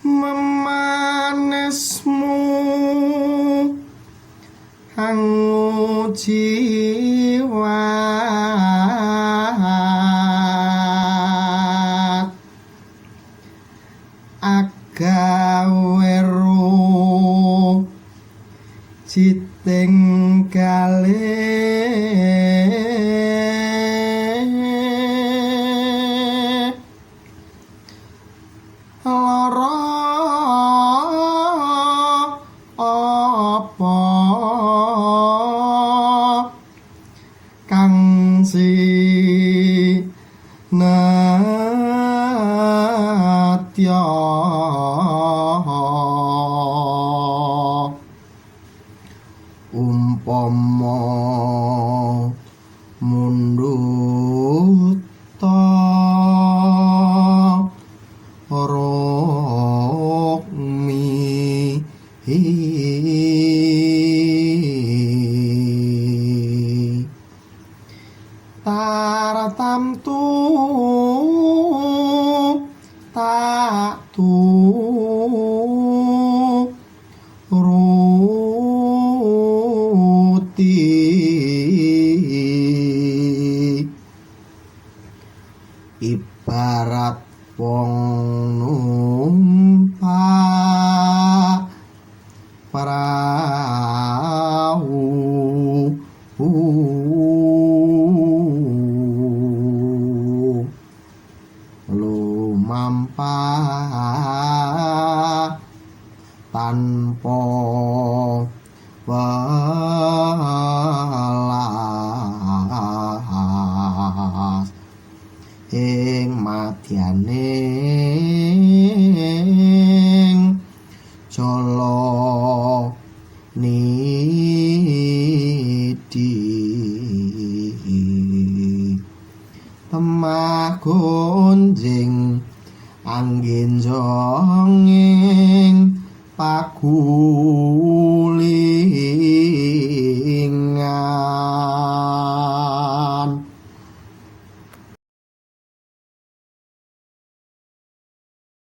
Memanesmu hangu jiwat agaweru citing gale lara apa kang sinetya umpama mundhut rukmi tartamtu tak turuti ibarat wong numpak prau lumampah tanpa welas ing madyaning jala nidi temah gonjing anggenjonging pagulingan.